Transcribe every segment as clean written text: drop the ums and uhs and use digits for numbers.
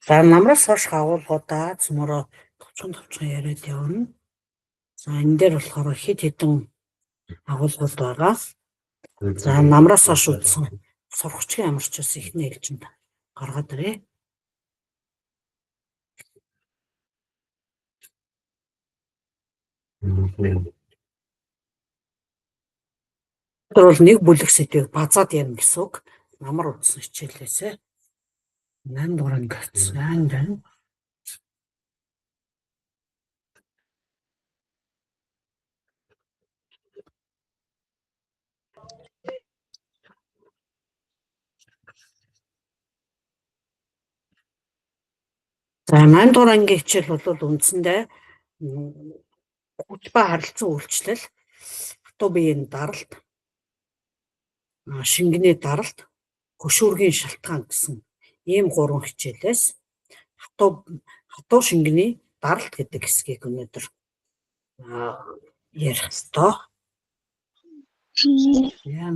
За намраас хойш агуулгуудаа цөмөрөө товчхон товчхон яриад явна. За энэ дээр болохоор хэд хэдэн агуулгууд байгаа. За намраас хойш үзсэн сурагчгийн амарчаас эхний ээлжинд гаргаад ирээ. Тэр бол нэг бүлэг сэдвийг базаад ярина гэсэн үг. Намар үзсэн хичээлээсээ 8 дугаар анги гэсэн байна. За 8 дугаар ангийн хичээл бол үндсэндээ хүч ба харилцан үйлчлэл, хатуу биеийн даралт, шингэний даралт, хөшүүргийн шалтгаан гэсэн ийм гурван хичээлээс хатуу шингэний даралт гэдэг хэсгийг өнөөдөр ярих ёстой. Яа.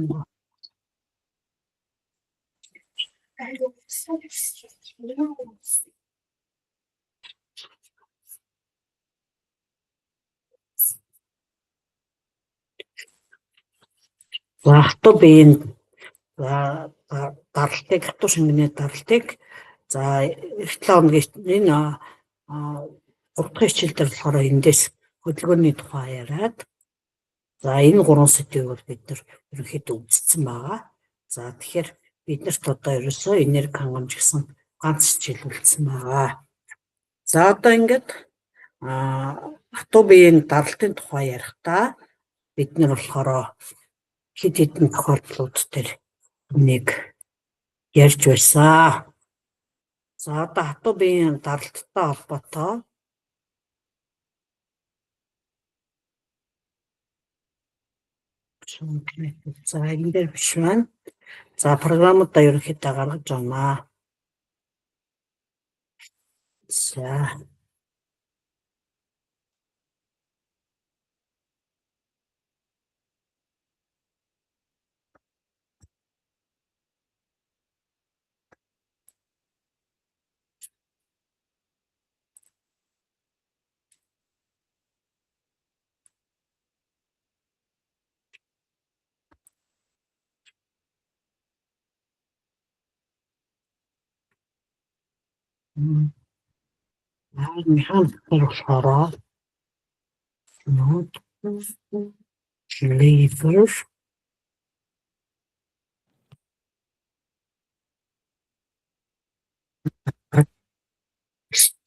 За хатуу биеийн даралтыг, хатуу шингэний даралтыг за эх 7 хоногийн энэ 3 дахь хичээл дээр болохоор эндээс хөдөлгөөний тухай яриад за энэ гурван сэдвийг бол бид нар ерөнхийдөө үзсэн байгаа. За тэгэхээр бид нарт одоо ерөөсөө энерги хангамж гэсэн ганц хичээл үлдсэн байгаа. За одоо ингээд хатуу биеийн даралтын тухай ярихдаа бид нар болохоор хэд хэдэн тохиолдлууд дээр нэг ярьж байсан. За одоо хатуу биеийн даралттай холбоотой за энэ дээр биш байна. За програмуудаа ерөнхийдөө гаргаж авнаа. За механик болохоор нот lever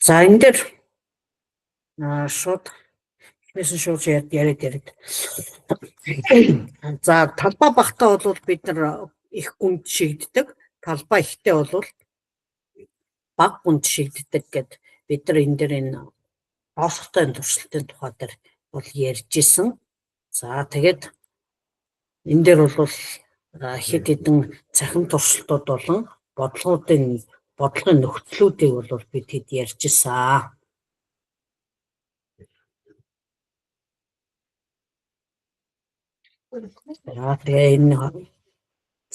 за энэ дээр шууд эхнээс нь шууд яриад. За талбай багтаа бол бид нар их гүнд шигддэг. Талбай ихтэй бол бага гүнд шигддэг гэд бид нар энэ дээр энэ доосхтой туршилтын тухай дээр бол ярьж исэн. За тэгээд энэ дээр бол хэд хэдэн цахим туршилтууд болон бодлогын нөхцлүүдийг бол бид хэд ярьж исэн. За тэгээ энэ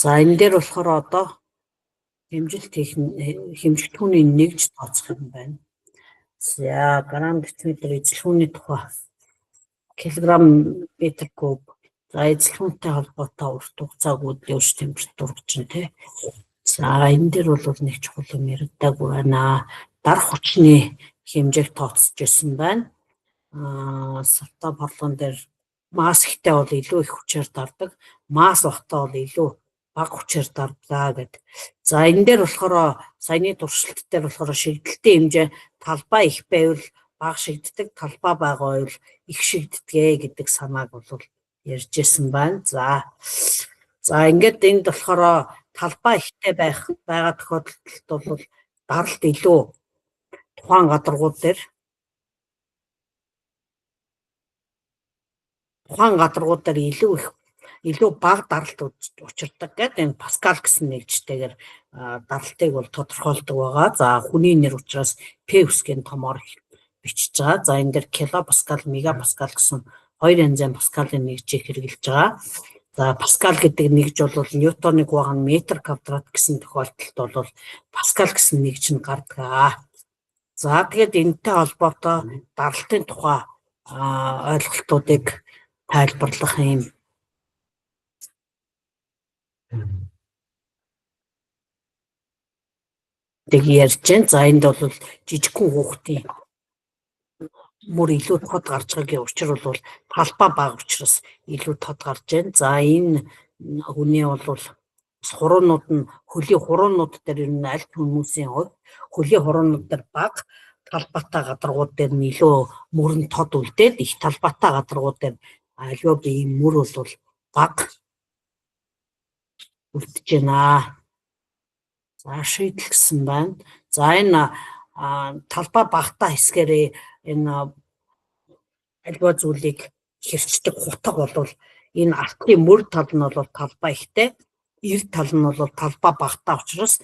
за энэ дээр болохоор одоо хэмжилт хийх хэмжигдэхүүний нэгж тооцох юм байна. За грамм дециметр эзлэхүүний тухай килограмм метр куб. За эзлэхүүнтэй холбоотой урт хугацааг дэвш температур гэж нь тий. За энэ дээр бол нэг чухал юм яригдаагүй байна. Дарах хүчний хэмжээг тооцож ирсэн байна. Савта борлогон дээр масс ихтэй бол илүү их хүчээр дардаг, масс багатай бол илүү бага хүчээр дарлаа гэд. За энэ дээр болохоор саяны туршилт дээр болохоор шигдэлтийн хэмжээ талбай их байвал бага шигддэг, талбай бага байвал их шигддэгэ гэдэг санааг бол ярьж исэн байна. За ингээд энд болохоор талбай ихтэй байх байгаа тохиолдолд бол даралт илүү тухайн гадаргууд дээр илүү их илүү бага даралт учирдаг гэдэг энэ Паскал гэсэн нэгжтэйгээр даралтыг бол тодорхойлдог байгаа. За хүний нэр учраас П үсгийн томоор бичиж байгаа. За энэ дээр килопаскал, мегапаскал гэсэн хоёр янзын паскалын нэгжийг хэрэглэж байгаа. За паскал гэдэг нэгж бол ньютоны гуайг нь метр квадрат гэсэн тохиолдолд бол паскал гэсэн нэгж нь гардаг. За тэгээд энэтэй холбоотой даралтын тухай ойлголтуудыг тайлбарлах юм. Тэг ярьж байна. За энд бол жижигхэн хүүхдийн мөр илүү тод гарч байгаагийн учир бол талбай бага учраас илүү тод гарч байна. За энэ хүний бол хуруунууд нь хөлийн хуруунууд дээр ер нь аль хүмүүсийн хувьд хөлийн хуруунууд дээр бага талбайтай гадаргууд дээр нь илүү мөрөн тод үлдээд их талбайтай гадаргууд дээр аливаа биеийн мөр бол бага үлдэж байна. За шийдэл гэсэн байна. За энэ талбай багтаа хэсгээрээ энэ аливаа зүйлийг хэрчдэг хутга бол энэ алтын мөр тал нь бол талбай ихтэй, эр тал нь бол талбай багтаа учраас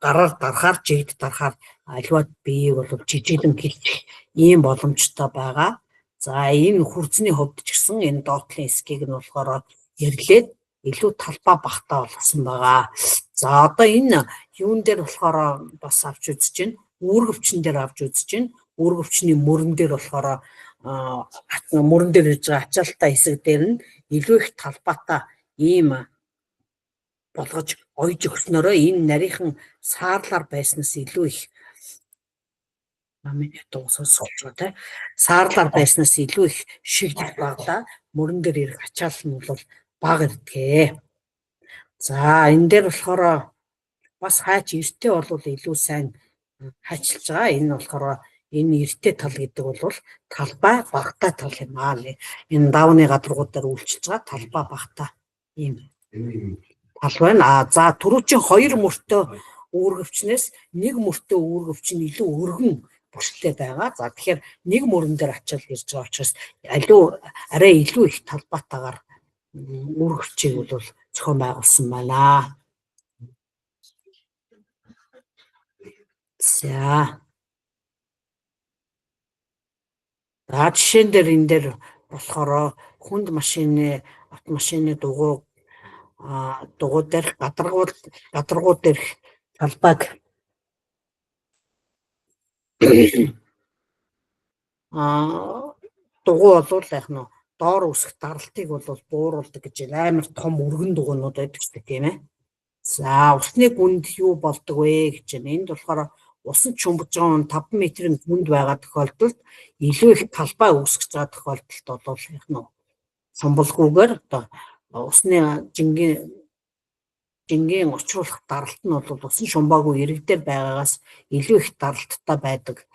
гараар дарахаар жигд дарахаар аливаа биеийг бол жижиглэн хэлчих ийм боломжтой байгаа. За энэ хүрзний хувьд ч гэсэн энэ доотлын эсхийг нь болохоор эрлээд илүү талбай багтаа болгосон байгаа. За одоо энэ юун дээр болохоор бас авч үзэж байна. Үүргэвчин дээр авч үзэж байна. Үүргэвчний мөрөн дээр болохоор мөрөн дээр ирж байгаа ачаалттай хэсэг дээр нь илүү их талбайтай ийм болгож ойж өгснөөрөө энэ нарийнхан саарлаар байснаас илүү их намын дуусаас суулж байгаа тий. Саарлаар байснаас илүү их шигдэл баглаа. Мөрөн дээр ирэх ачаал нь бол бага ирдэг. За энэ дээр болохоор бас хайч эртээ бол илүү сайн хайчилж байгаа. Энэ болохоор энэ эртээ тал гэдэг бол талбай багтаа тал юм аа. Энэ давны гадаргууд дээр үйлчилж байгаа талбай багтаа ийм тал байна. А за түрүүчийн хоёр мөртөө үүргэвчнээс нэг мөртөө үүргэвч нь илүү өргөн бүсэлтэй байгаа. За тэгэхээр нэг мөрөн дээр ачаал ирж байгаа учраас арай илүү их талбайтаагаар үүргэвчийг бол зохион байгуулсан байна. За. За жишээн дээр энэ дээр болохоор хүнд машины автомашины дугуй дээрх гадаргуу дээрх талбайг дугуй бол яг нь доор үсэх даралтыг бол бууруулдаг гэж амар том өргөн дугуйнууд байдаг ч тийм ээ. За усны гүнд юу болдог вэ гэж байна. Энд болохоор усан чумбаж байгаа нь 5 метрийн гүнд байгаа тохиолдолд илүү их талбай үүсгэж байгаа тохиолдолд бол яг нь сумбалгүйгээр одоо усны жингийн учруулах даралт нь бол усан шумбаагүй ирэг дээр байгаагаас илүү их даралттай байдаг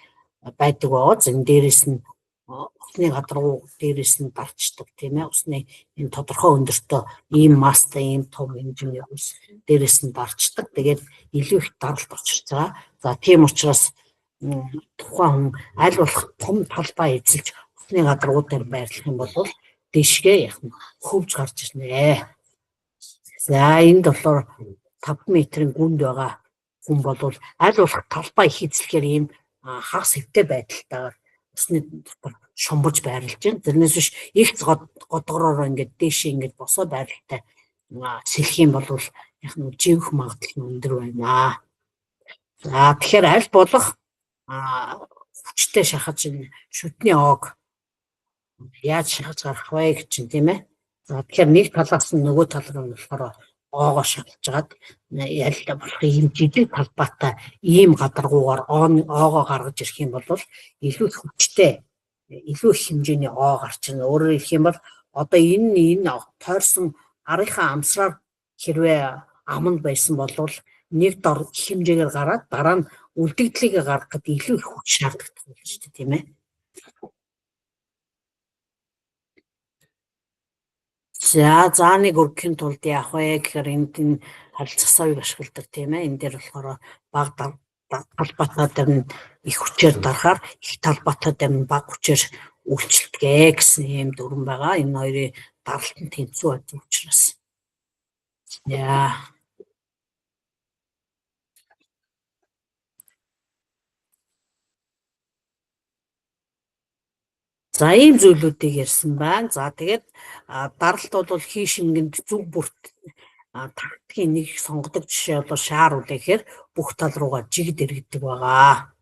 байгаа. Зэн дээрээс нь усны гадаргуу дээрээс нь дарчдаг тийм ээ. Усны энэ тодорхой өндөртөө ийм масстай ийм том хэмжээний ус дээрээс нь дарчдаг. Тэгээд илүү их даралт учирч байгаа. За тийм учраас тухайн хүн аль болох том талбай эзэлж усны гадаргуу дээр байрлах юм бол дээшгээ яг нь хөвж гарч ирнэ. За энд болохоор 5 метрийн гүнд байгаа хүн бол аль болох талбай их эзлэхээр ийм хагас хэвтэй байдалтайгаар усны дотор шумбаж байрлаж байна. Тэрнээс биш их годгороор ингээд дээшээ ингээд босоо байралтай сэлэх юм бол яг нь живэх магадлал нь өндөр байна. За тэгэхээр аль болох хүчтэй шахаж энэ шүдний оог яаж шахаж гарах вэ гэж чинь тийм ээ. За тэгэхээр нэг талаас нь нөгөө тал руу болохоор оогоо шахаж жагаад яль болох ийм жижиг талбайтай ийм гадаргуугаар оогоо гаргаж ирэх юм бол илүү их хүчтэй илүү их хэмжээний оо гарч ирнэ. Өөрөөр хэлэх юм бол одоо энэ тойрсон арынхаа амсраар хэрвээ аманд байсан бол нэг дор их хэмжээгээр гараад дараа нь үлдэгдлийг гаргахад илүү их хүч шаардлагатай болно шүү дээ, тийм ээ. За зааныг өргөхийн тулд яах вэ гэхээр энд энэ харилцах соёг ашигладаг, тийм ээ. Энэ дээр болохоор бага талбайтай дээр нь их хүчээр дарахаар их талбайтай дээр нь бага хүчээр үйлчилдэг гэсэн ийм дүрэм байгаа. Энэ хоёрын даралт нь тэнцүү байдаг учраас. За. За ийм зүйлүүдийг ярьсан байна. За тэгээд даралт бол хийшингэнд зүг бүрт тактикийн нэг сонгодог жишээ бол шаар үлээхээр бүх тал руугаа жигд эргэдэг байгаа.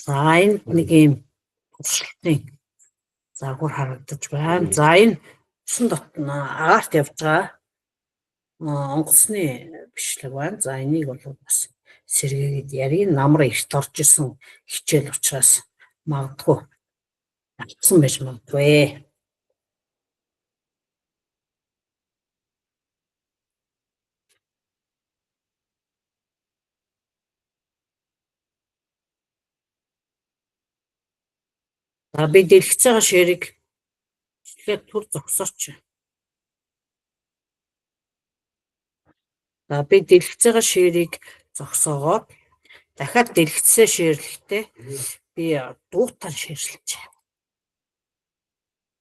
За энд нэг ийм туршилтын загвар харагдаж байна. За энэ усан дотн агаарт явж байгаа онгоцны бичлэг байна. За энийг бол бас сэргээгээд ярина. Намар эрт орж исэн хичээл учраас магадгүй алдсан байж магадгүй. За би дэлгэц байгаа ширийг бичлэгээ түр зогсооч. За би дэлгэц байгаа ширийг зогсоогоод дахиад дэлгэцээ ширлэхдээ би дуутаа ширлэж.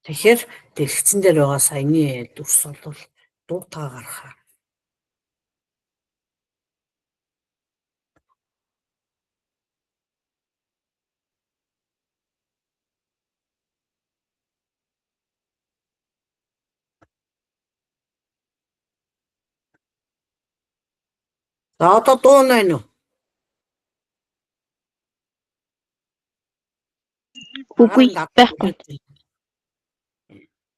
Тэгэхээр дэлгэцэн дээр байгаа саяны дүрс бол дуутаа гаргахаар. За одоо дуу байна уу? Үгүй байхгүй.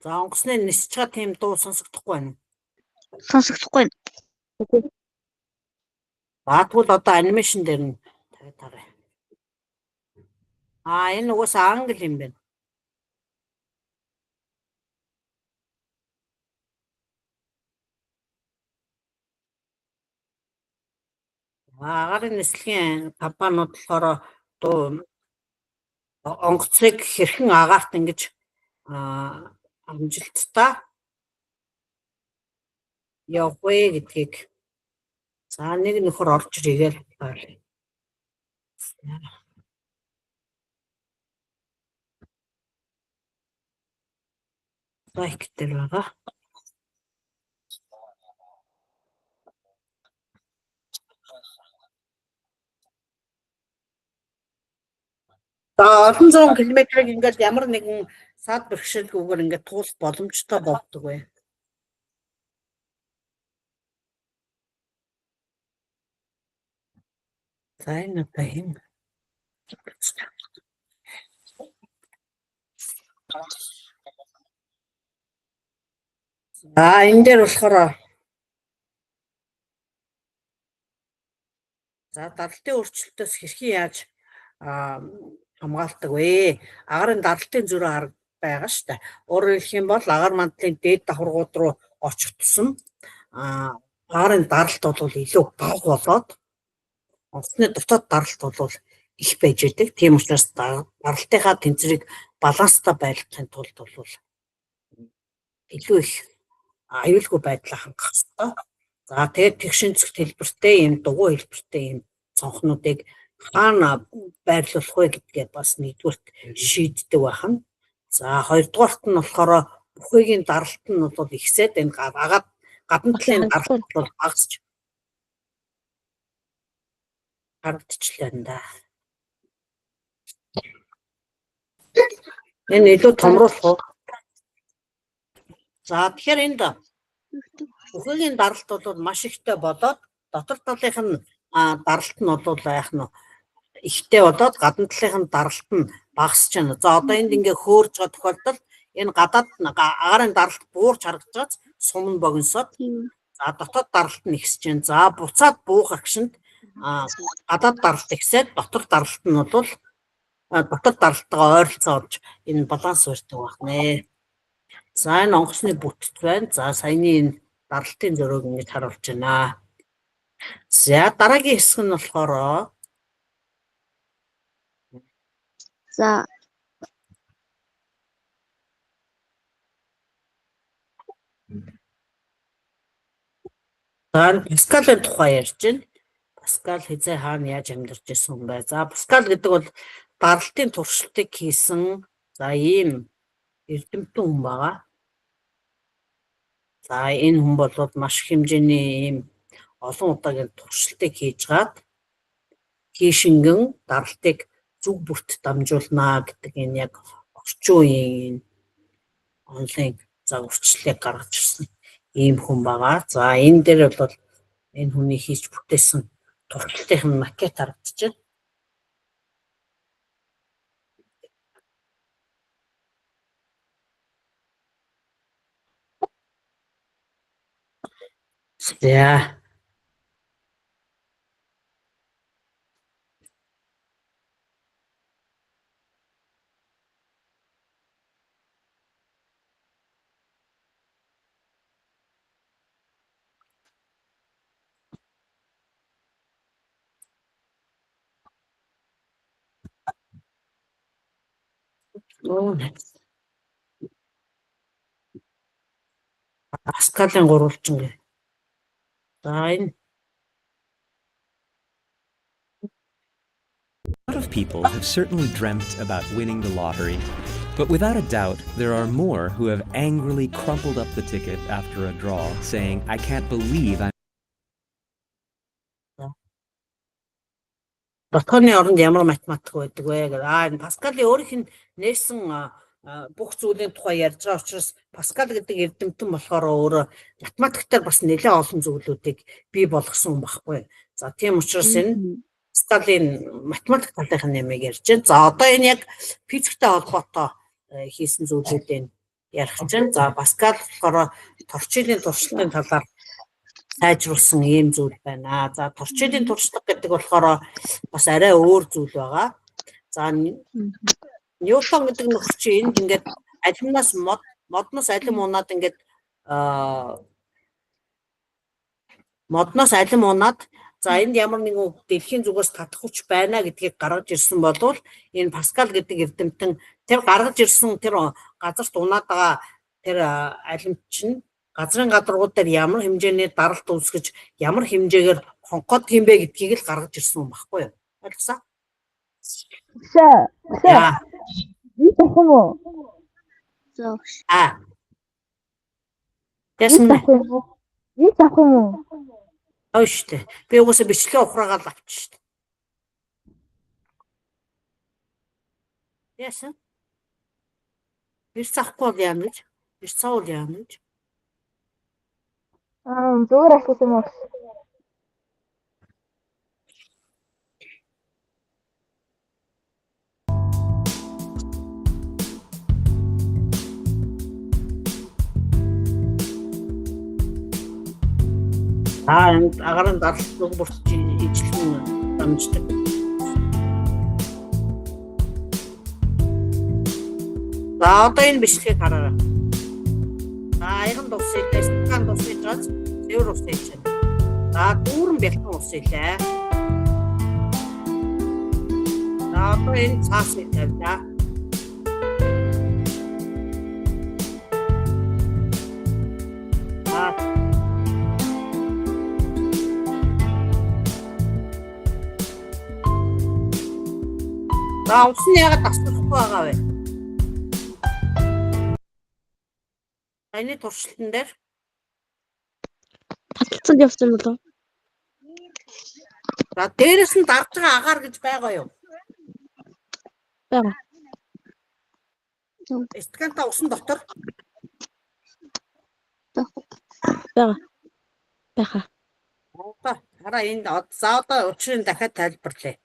За онгоцны нисэж байгаа тийм дуу сонсогдохгүй байна уу? Сонсогдохгүй байна. За тэгвэл одоо animation дээр нь тавиад харъя. Аа энэ угаасаа англи юм байна. Агаарын нислэгийн компаниуд болохоор онгоцыг хэрхэн агаарт ингэж амжилттай явах вэ гэдгийг за нэг нөхөр орж ирээл байлаа. Лайк дээр байгаа. За олон зуун километрийг ингээд ямар нэгэн сад бэрхшээлгүйгээр ингээд туулах боломжтой болдог бай. За энэ одоо хэн? За энэ дээр болохоор за даралтын өөрчлөлтөөс хэрхэн яаж хамгаалдаг вэ? Агарын даралтын зөрүү хараг байгаа шүү дээ. Өөрөөр хэлэх юм бол агаар мандлын дээд давхаргууд руу очих тусам агарын даралт бол илүү бага болоод онгоцны дотоод даралт бол их байж байдаг. Тийм учраас даралтынхаа тэнцвэрийг баланстай байлгахын тулд бол илүү их аюулгүй байдлаа хангах ёстой. За тэгээд тэгш өнцөгт хэлбэртэй ийм дугуй хэлбэртэй ийм цонхнуудыг хаана байрлуулах вэ гэдгээ бас нэгдүгээрт шийддэг байх нь. За хоёрдугаарт нь болохоор бүхэгийн даралт нь бол ихсээд энэ агаад гадна талын даралт бол багасч харагдчихлаа энэ да. Энэ илүү томруулах уу? За тэгэхээр энд бүхэгийн даралт бол маш ихтэй болоод дотор талынх нь даралт нь бол яах нь ихтэй болоод гадна талынх нь даралт нь багасч байна. За одоо энд ингээ хөөрж байгаа тохиолдолд энэ гадаад агарын даралт буурч харагдаж байгаа сум нь богиносоод за дотоод даралт нь ихсэж байна. За буцаад буух агшинд гадаад даралт ихсээд дотор даралт нь бол дотор даралтайгаа ойролцоо олж энэ баланс барьдаг байх нэ. За энэ онгоцны бүтэц байна. За саяны энэ даралтын зөрүүг ингэж харуулж байна. За дараагийн хэсэг нь болохоор за Паскалийн тухай ярьж байна. Паскал хэзээ хаана яаж амьдарч ирсэн юм бэ? За Паскал гэдэг бол даралтын туршилтыг хийсэн за ийм эрдэмтэн хүн байгаа. За энэ хүн бол маш их хэмжээний ийм олон удаагийн туршилтыг хийж гаад хийшингэн даралтыг зүг бүрт дамжуулнаа гэдэг энэ яг орчин үеийн онлайн загварчлалыг гаргаж ирсэн ийм хүн байгаа. За, энэ дээр бол энэ хүний хийж бүтээсэн туршилтын макет харагдаж байна. За. Оо. Паскалийн гурвалжин гэх. За, энэ A lot of people have certainly dreamt about winning the lottery, but without a doubt, there are more who have angrily crumpled up the ticket after a draw, saying, "I can't believe I'm Платоны оронд ямар математик байдаг вэ гэдэг. Энэ Паскалийн өөрийнх нь нээсэн бүх зүйлийн тухай ярьж байгаа учраас Паскал гэдэг эрдэмтэн болохоор өөрөө математиктаар бас нэлээд олон зүйлүүдийг бий болгосон юм баггүй. За, тийм учраас энэ Паскалийн математик талынх нь юмыг ярьж байна. За, одоо энэ яг физиктэй холбоотой хийсэн зүйлүүдийг ярих гэж байна. За, Паскал болохоор торчилийн туршилтын талаар сайжруулсан ийм зүйл байна. За, торчилийн туршлага гэдэг болохоор бас арай өөр зүйл байгаа. За, Ньютон гэдэг нөхөр чинь энд ингээд алимнаас мод, модноос алим унаад, ингээд модноос алим унаад, за, энд ямар нэгэн дэлхийн зүгээс татах хүч байна гэдгийг гаргаж ирсэн болвол энэ Паскал гэдэг эрдэмтэн тэр гаргаж ирсэн тэр газарт унаад байгаа тэр алим чинь газрын гадаргуу дээр ямар хэмжээний даралт үүсгэж, ямар хэмжээгээр хонхоод юм бэ гэдгийг л гаргаж ирсэн юм баггүй юу? Ойлгосоо? За, за. За. Би авах юм уу? За. А. Би Яасан бэ? авах юм уу? Би авах юм уу? Ой штэ. Би угаасаа бичлэгээ ухраагаал авчих штэ. Яасан? Бирц авахгүй бол яана гэж? Бирц авал яана гэж? Аа, зүгээр асуусан юм уу? Аа, энэ агарын даралт зүг бүрт ижлэн дамждаг. За, одоо энэ бичлэгийг хараарай. За, аяган ус илээ, стакан ус ээж байгаа, цэвэр ус ээж байна. За, дүүрэн бялхан ус илээ. За, одоо энэ цаасыг тавилаа. За. За, ус нь яагаад таслахгүй байгаа вэ? Таны туршилтан дээр Таталцсан явсан болов. За, дээрэс нь дарж байгаа агаар гэж байгаа юу? Байгаа. Стаканта усан дотор Байгаа. Байха. Одоо хараа энд, за, одоо учрыг дахиад тайлбарлая.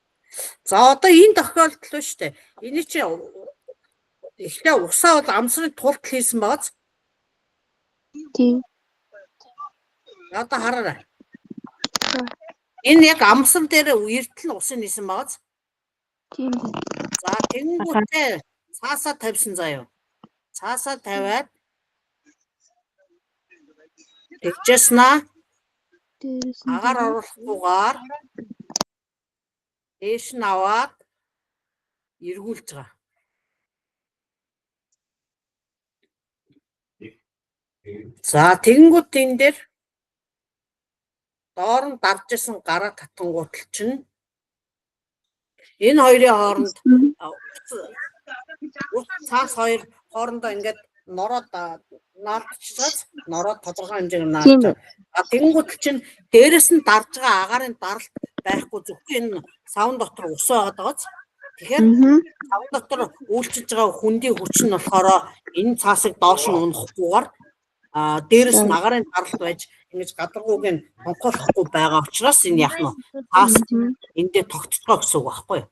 За, одоо энэ тохиолдол нь шүү дээ. Эний чи эхлээ усаа бол амсрын тулд хийсэн байгааз. Тийм. Одоо хараарай. Энэ яг амсар дээр эртэл нь усын хийсэн байгааз. Тийм. За, тэгэнгүүтээ цаасаа тавьсан заяа. Цаасаа тавиад тэгжсэн Дээрээс нь агаар оруулахгүйгээр дээш нь аваад эргүүлж байгаа. За, тэгэнгүүт энэ дээр доор нь дарж исэн гараа татангуут л чинь энэ хоёрын хооронд ус цаас хоёр хоорондоо ингээд нороод наалтчихсан, нороод тодорхой хэмжээгээр Тийм. наалж. А тэгэнгүүт чинь дээрэс нь дарж байгаа агаарын даралт байхгүй, зөвхөн энэ савн дотор ус байгаад байгааз. Тэгэхээр цаван дотор үйлчилж байгаа хөндийн хүч нь болохоор энэ цаасыг доош нь унахгүйгээр дээрэс нь агарын даралт байж ингэж гадаргууг нь хонхоолохгүй байгаа учраас энэ яах нь цаас эндээ тогтцгоо гэсэн үг байхгүй юу?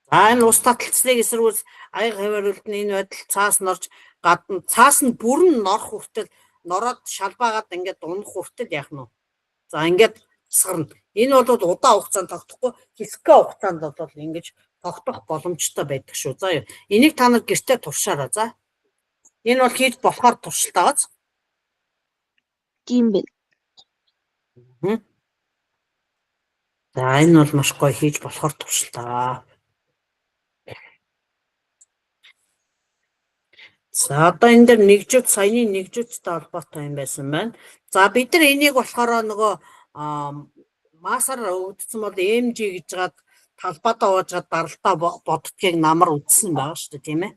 За энэ ус таталцлыг эсэргүүц аяга хавиар үлдэн энэ байдал цаас норж гадна цаас нь бүрэн норох хүртэл нороод шалбаагаад ингээд унах хүртэл яах нь вэ? За ингээд засгарна. Энэ бол удаан хугацаанд тогтохгүй хэсэгхэн хугацаанд бол ингэж тогтох боломжтой байдаг шүү. За юу. Энийг та нар гэртээ туршаарай. За. Энэ бол хийж болохоор туршилт байгааз. Тийм байна. За энэ бол маш гоё хийж болохоор туршилт аа. За одоо энэ дээр нэгжүүд саяны нэгжүүдтэй холбоотой юм байсан байна. За бид нар энийг болохоор нөгөө массаар өгөгдсөн бол MG гэж гад талбайдаа уужгаад даралтаа боддгийг намар үдсэн байгаа шүү дээ, тийм ээ.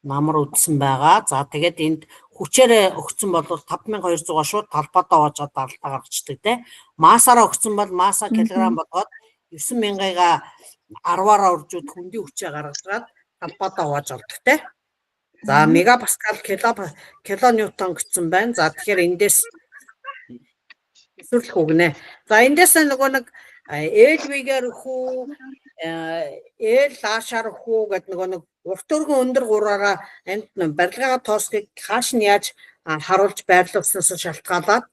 Намар үдсэн байгаа. За тэгээд энд хүчээрээ өгсөн бол 5200-аа шууд талбайдаа уужгаад даралтаа гаргацдаг, тийм. Массаараа өгсөн бол масса килограмм болгоод 9000-ыг 10-аараа үржүүд хөндийн хүчээ гаргажгаад талбайдаа угааж олдог, тийм. За мегапаскал кило килоньютон гэсэн байна. За тэгэхээр эндээс эсвэрлэх үг нэ. За эндээс нөгөө нэг LV-гээр өгөх үү, L аашаар өгөх үү гэдэг нөгөө нэг урт өргөн өндөр гураараа энд барилгаагаа тоосхийг хааш нь яаж харуулж байрлуулснаас шалтгаалаад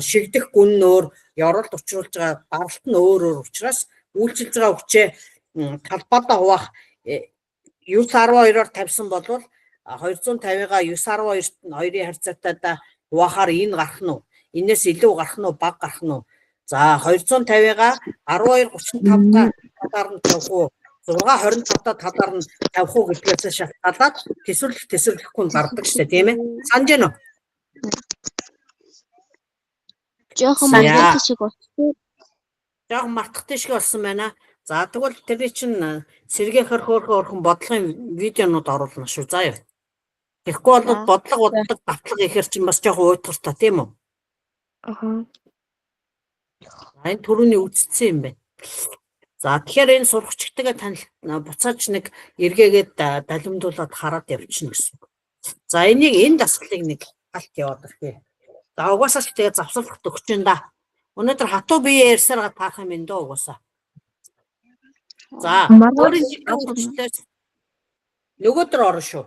шигдэх гүн нь өөр, ёроолд учруулж байгаа даралт нь өөр өөр учраас үйлчилж байгаа хүчээ талбайдаа хуваах 9.12-оор тавьсан бол 250-га 9.12-т нь 2-ын харьцаатайдаа хуваахаар энэ гарах нь уу? Энээс илүү гарах нь уу, бага гарах нь уу? За 250-га 12.35-та талаар нь тавих уу? 6.25-та талаар нь тавих уу гэдгээс шалтгаалаад төсвөрлөх төсвөрлөхгүй нь гардаг шүү дээ, тийм ээ? Санаж байна уу? Жохон За. мартах шиг болчихсон. Жохон мартахтай шиг болсон байна. За тэгвэл тэрний чинь сэргээхэр хөөрхөн өрхөн бодлогын видеонууд оруулна шүү. За юу. Тэгэхгүй бол За. бодлого боддог давтлага ихээр чинь бас жоохон уйтгартай, тийм үү? Аха. За энэ түрүүний үздсэн юм байна. За тэгэхээр энэ сурагчтайгаа танил буцааж нэг эргээгээд далимдуулаад хараад явчихна гэсэн үг. За энийг энэ дасгалыг нэг алт яваад ирхээ. За угаасаа ч тэгээ завсарлахт өгч юм да. Өнөөдөр хатуу бие ярьсараа таарах юм энэ дөө угаасаа. За өөрийн жинхэнэ үйлчлэлээс нөгөөдөр орно шүү.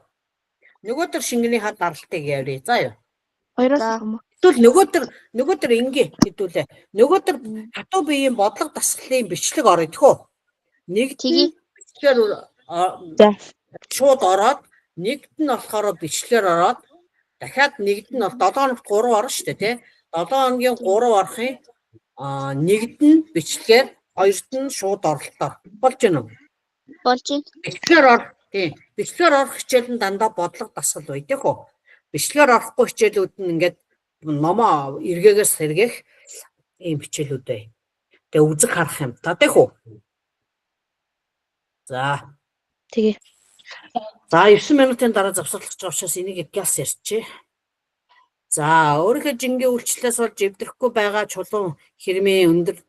Нөгөөдөр шингэнийхаа даралтыг ярья. За юу. Хоёроос За. юм уу? Тэгвэл нөгөөдөр ингээ хэдүүлээ. Нөгөөдөр хатуу биеийн бодлого дасгалын бичлэг орё тхөө. Нэгд нь Тэгье. бичлэгээр За. шууд ороод нэгд нь болохоор бичлэгээр ороод дахиад нэгд нь бол 7 хоногт 3 орно шүү дээ, тий. 7 хоногийн 3 орохын нэгд нь бичлэгээр, хоёрт нь шууд оролтоор болж гэнэ үү? Болж байна. Бичлэгээр ор тий. Бичлэгээр орох хичээл нь дандаа бодлого дасгал байдаг хөө. Бичлэгээр орохгүй хичээлүүд нь ингээд номоо эргээгээс сэргээх ийм хичээлүүд бай. Тэгээ үзэг харах юм та тий хөө. За. Тэгээ. За 9 минутын дараа завсарлах гэж байгаа учраас энийг гяс ярьчих. За өөрийнхөө жингийн үйлчлэлээс болж эвдрэхгүй байгаа чулуун хэрмийн өндөр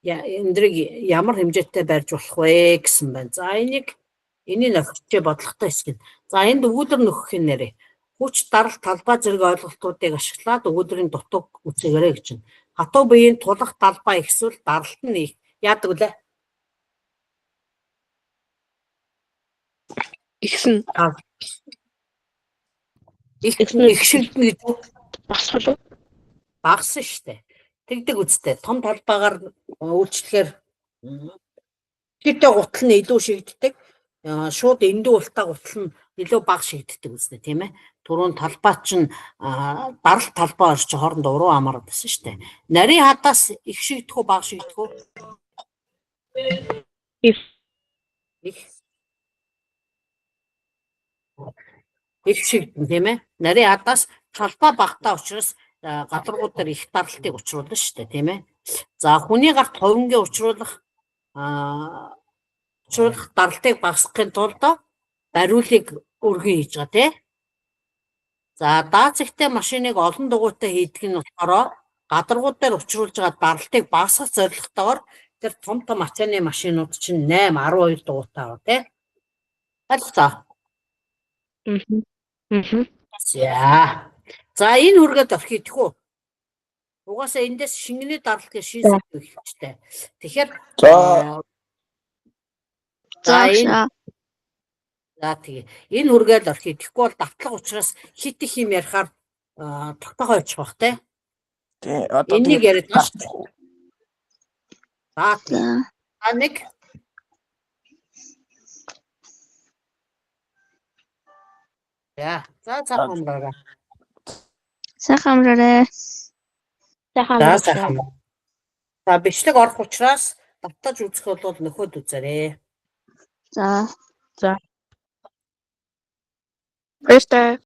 өндрийг ямар хэмжээтэй барьж болох вэ гэсэн байна. За энийг энэний нөхчээ бодлоготой хэсэг нь. За энд өгүүлбэр нөхөх юм нэрээ. Хүч даралт талбай зэрэг ойлголтуудыг ашиглаад өгүүлбэрийн дутууг үүсгээрэй гэж байна. Хатуу биеийн тулах талбай ихсвэл даралт нь их. Яадаг вүлээ? Ихсэн. Их их шигдэнэ гэж үү? Багасгал уу? Багассан шүү дээ. Тэгдэг үстэй. Том талбайгаар үйлчлэхээр гитэ гутал нь илүү шигддэг. Шууд эндүү ултаа гутал нь илүү бага шигддэг үстэй, тийм ээ. Түрүүн талбай чинь даралт талбай орч хооронд уруу амаарад байсан шүү дээ. Нарийн хадаас их шигдэх үү, бага шигдэх үү? Их. Их. Их шигдэн, тийм ээ. Нарийн хадаас талбай багтаа учраас гадаргуу дээр их даралтыг учруулна шүү дээ, тийм ээ. За хүний гарт ховингийн учруулах учруулах даралтыг багасгахын тулд бариулыг өргөн хийж байгаа, тий. За даацэгтэй машиныг олон дугуйтай хийдэг нь болохоор гадаргуу дээр учруулж байгаа даралтыг багасгах зорилготойгоор Тэр том том ачааны машинууд чинь 8 12 дугуйтай ба тий. Ойлголоо. Мгм. Мгм. За. За энэ хүргээд орхи идэх үү? Угаасаа эндээс шингэний даралт гэх шин За. сэдв эхэлжтэй. Тэгэхээр За. За За энэ багшаа. за тэгээ. Энэ хүргээл орхи. Тэгэхгүй бол давтлага учраас хит их юм ярихаар тогтоохоо очих бах те. Тий. Одоо Энийг тэгээд яриад байна шүү дээ. За тэгээ. За. За нэг За за сайхан амраарай. Сайхан амраарай. Сайхан За сайхан амраарай. За бичлэг орох учраас давтаж үзэх бол нөхөд үзээрэй. За. Баяртай.